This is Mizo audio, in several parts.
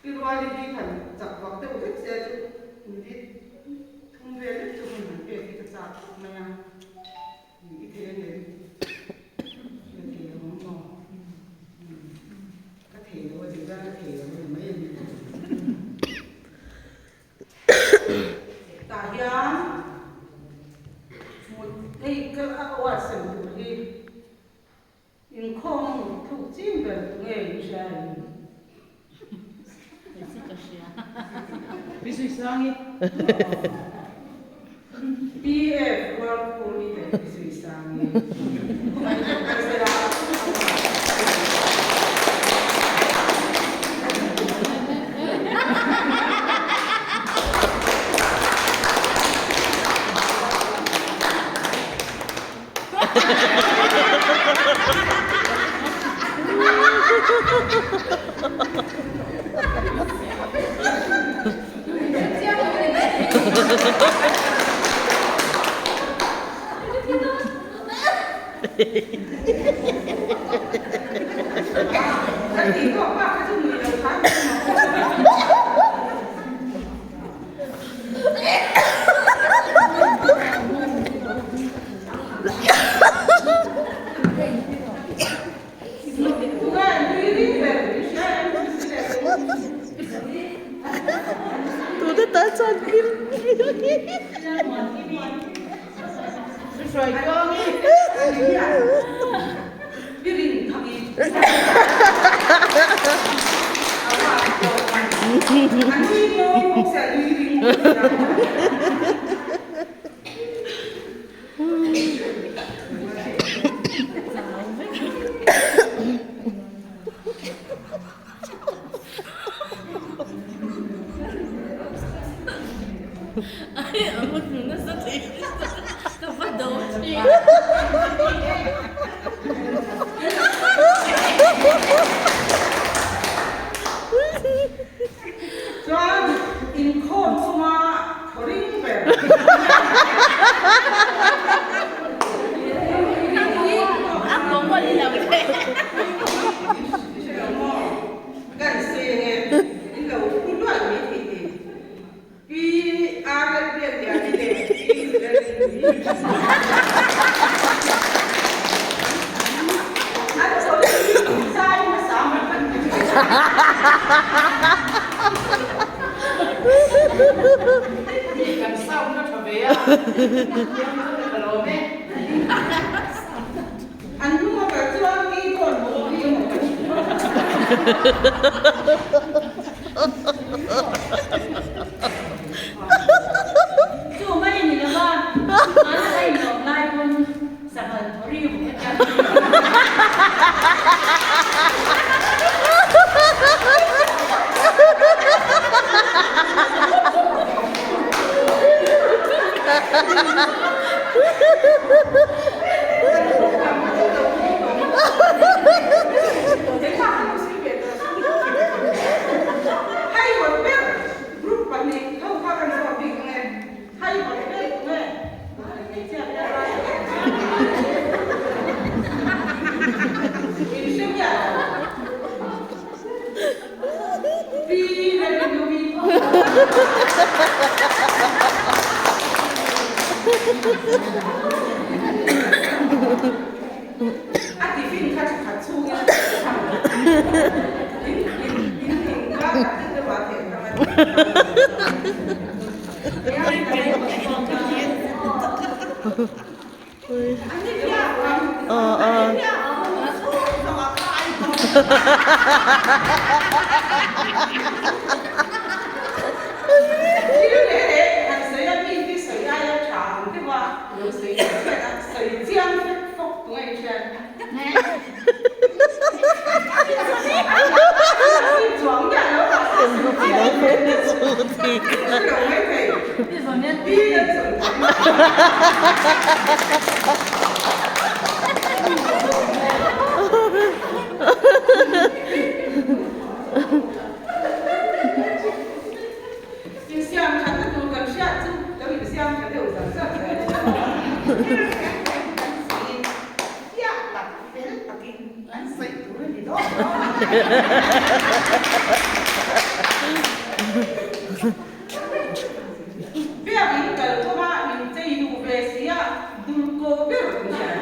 Pi Ruali hi han chak vak deuh hlek se chu minute thum vel lek chu hun han pek hi ka chak khawp mai a, i thei a ngem? Ka thei lo ang maw? Ka thei lo a tih chuan ka thei lo a ni mai a ni. Tah hian mut hei ka a award sem tur hi Inkhawm thluk chin ber tu nge in hria em? Ka hria. Pi Suisangi. PF Rualkhumi leh Pi Suisangi. Khawmai lo kal sela. Tuna tan chuan hlim Chuan inkhawm chunga thaw ring ber. Kan sawi ange in lo pu luai mai thei tih Pi Arlet Biak Liani leh Pi Lalrinmi an chawi zai hmasa mai kan ti. Kan sound a tha ve a, ka lawm e. An hnung a kal chuan keyboard bawk hi a maw? Chu mai ni lova, an a inlawm lai pawn sanghal thawri uk hetiang hi. A tiffin kha tha khat chhungin a thei thang in in in in kar ah deuh deuh ah theh thang a ti. Insiam thatna tur kan hriat chu lo insiam tha deuh zat zat zel a ni. Fiah tak fel takin an sawi tur a ni dawn lo. Biak in kal kawng ah min chei duh ve si a, dul ko ber min hria.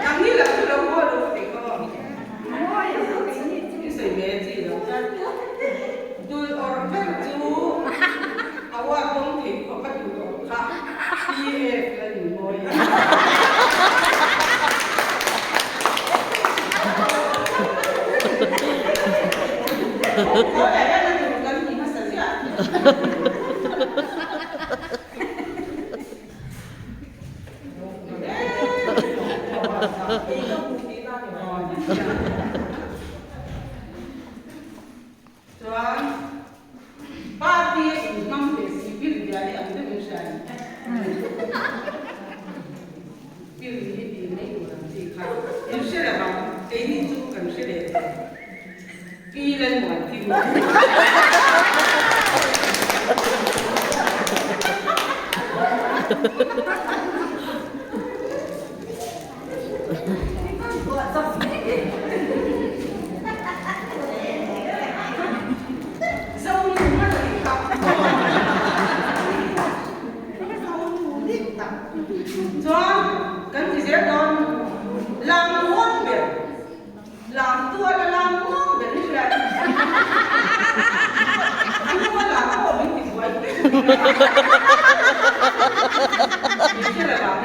Ang ni lo chu lo haw lo ka ti khaw. I sawi ve chi lo chuan dul awrh ber chu a uar bawm thei khawp a dul awrh kha PF la ni mawi a. Khawiah hian a dul kan ti hmasa ziah. Chuan party a inhmang ve si bill bia hi ang deuh in hria em? Bill hi tih mai tur ang chi kha in hre lo ang, keini chu kan hre leh lo. Pi Lalmuankim. Chuan kan ti zel dawn lam muang ber. Lam tual a lam muang ber hi hriat a ni. A hnu a lam pawh min ti buai hle mai a. Min hre lo ang.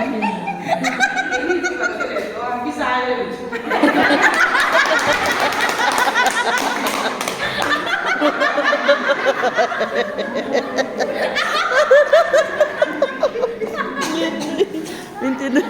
Keini chu kan hre leh tawh a, mi zai la ni chhung. Min ti nui.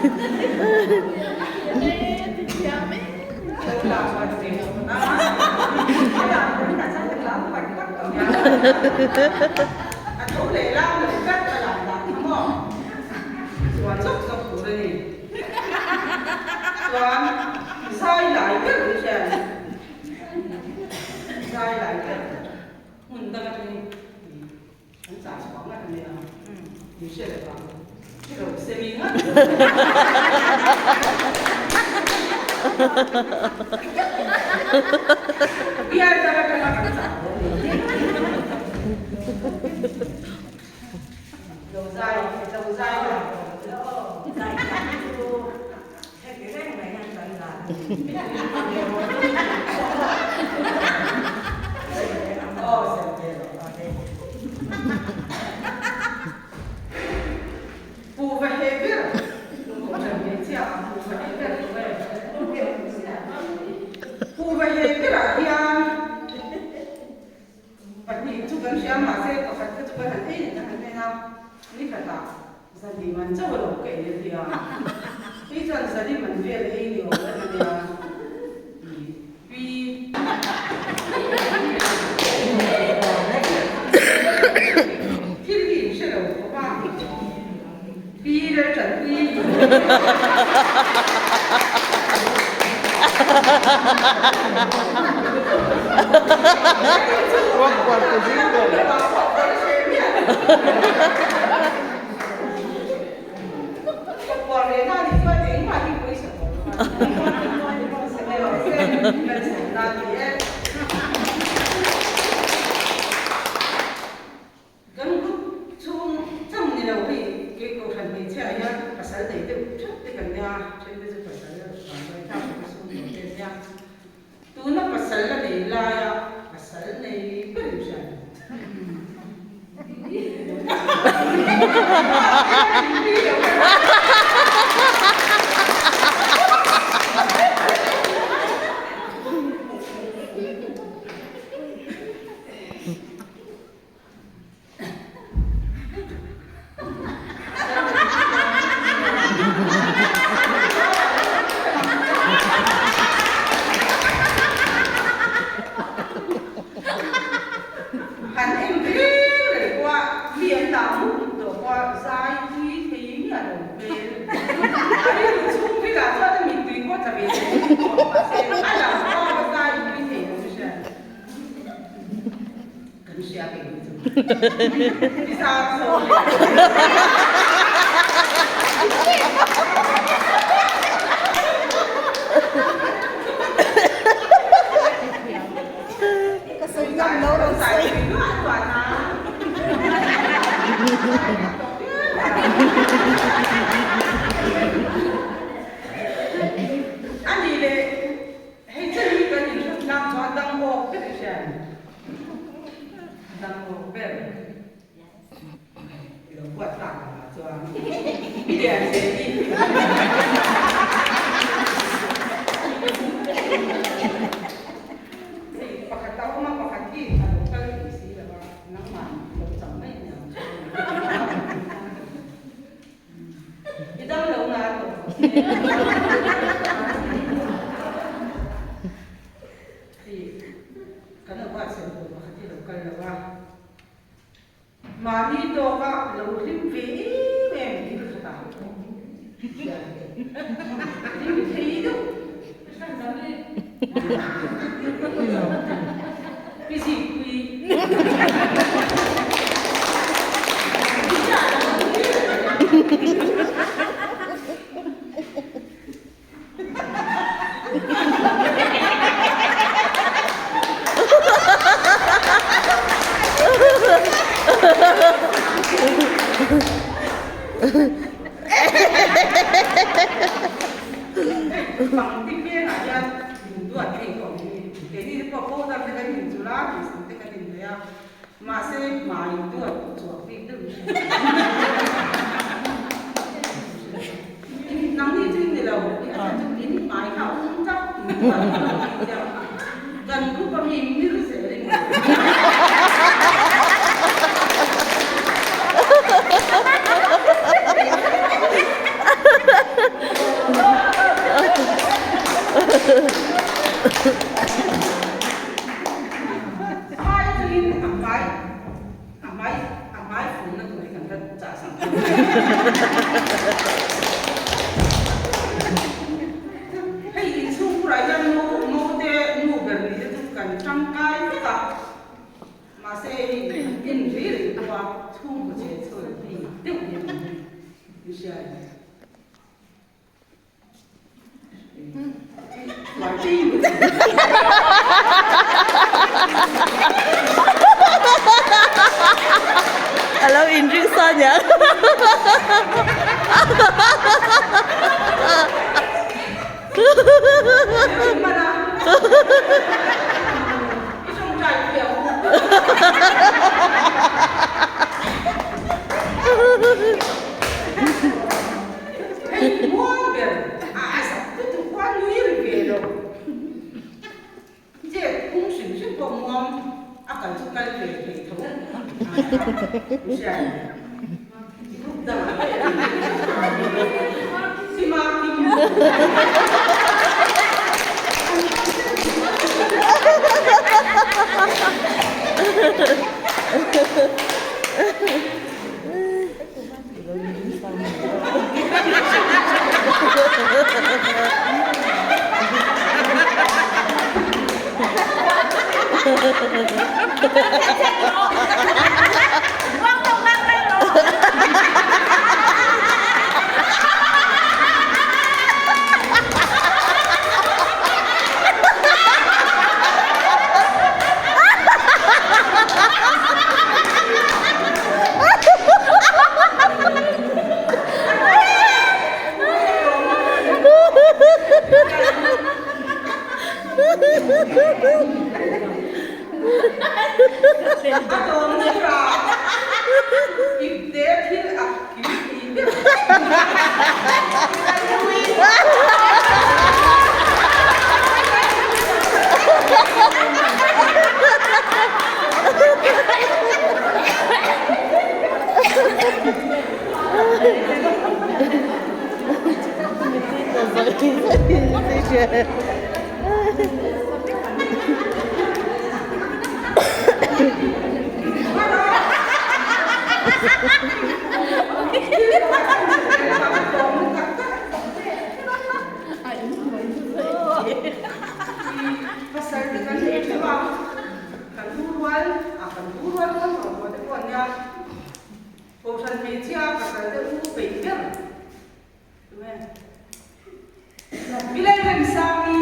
An chah chhuah ngat mai a, min hre lo vang, hre lo se mi ngat. Bial dang atanga kan chah haw ni. Lo zai, lo zai la. Zai thiam chu heti reng mai hian kan zan a ni. Aw, sem ve lo. Kuhva he ber Kohhran hmeichhia ah kuhva he ber tawh e. Kuhva he berah hian pahnih chu kan hria mahse pakhat kha chu kan han ei kan han en a, nikhatah zali man chauh a lo ka ei a tia. Hei chuan zali man vel ei ni awm reng a nia. Pi. Thil hi in hre lo khawp a, Pi Lalṭanpui. Kan group chhung chang ni lo hei kei kohhran hmeichhia hian pasal nei deuh theuh te kan nia, then te chu pasal van vai thlak te sum tawh te an nia. Tuna pasal la nei laia pasal nei ber in hria ni. Han en reng reng pawh a mi an dah mup tawh pawh a zai tui thei miah lo hmel. A rilru chhung rilah chuan a mittui pawh tla ve thei tawh mahse a lang pawh a zai tui thei lo hriat. Kan hria kei hi chu. I zar zo le. Hei pakhat a awm a, pakhat hi a lo kal thei si lo a, nangmah lo cham mai a ni ang chu. I dam lo na tawh rawh se. Hei kan lo buatsaih tur pakhat hi a lo kal lo a. Mahni tawka lo hlim ve em em thil khat ah hlim thei deuh Pi Zikpui. Pangti vengah hian in duat thei tawh ang hi. Keini te pawh powder te kan inchulh a, tuisang te kan inhnawih a, mahse hmai duat chhuah bik deuh in hria. Nangni chu in ni lo, i a chu in hmai kha a um tlat in duat tih tia kan group a mi mir zel in ni. Phai chungin a hmai a hmai a hmai funna tur hi kan la chah sak Hei inchhungkhurah hian ngo ngo te nu ber ni te chu kan tangkai vek a. Mahse hei an en rei rei pawh a chhungkaw che chhawn hi deuh hian an hria a ni. A lo inring sa nia. Hei muang ber a a sak lutuk khuan nui ri ve lo. Chet phung hrim hrim pawh muang a kal chu kal ve thei tho a hria em? Group dang ah daih a ni. Sima Kim. A tawmna tura ipte thil a kim thei ber. Pasal te kan nei theuh a, kan u rual a kan u rual rual rawh rual te pawh an nia. Kohhran hmeichhia pasal te u peih ber tunge? Milei Remsangi.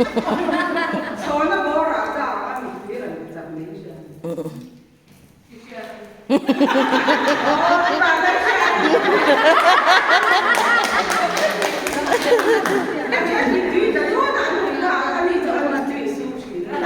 Chhawna bawrah ta a mittui rawn ti chak mai hria. I hria. Aw, i vang ka hria. Mittui tla dawn a an hmuh na ah ani chu a mittui a sum thin a.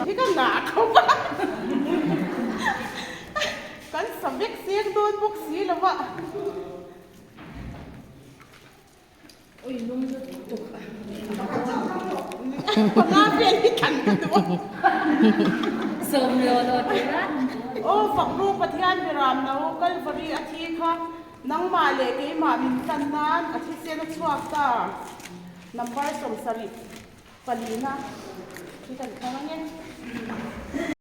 Hi ka ngah khawp a. Kan sa vek seng dawn bawk si lo a. Ui lung chu tuk a. Panga vel hi than ka duh a. Sawm lo lo ti la. Aw Fakru Pathian Biram no Kalvari a thi kha nangmah leh keimah min tlan nan a thisen a chhuak ta. Number 74 hi kan thlang ange.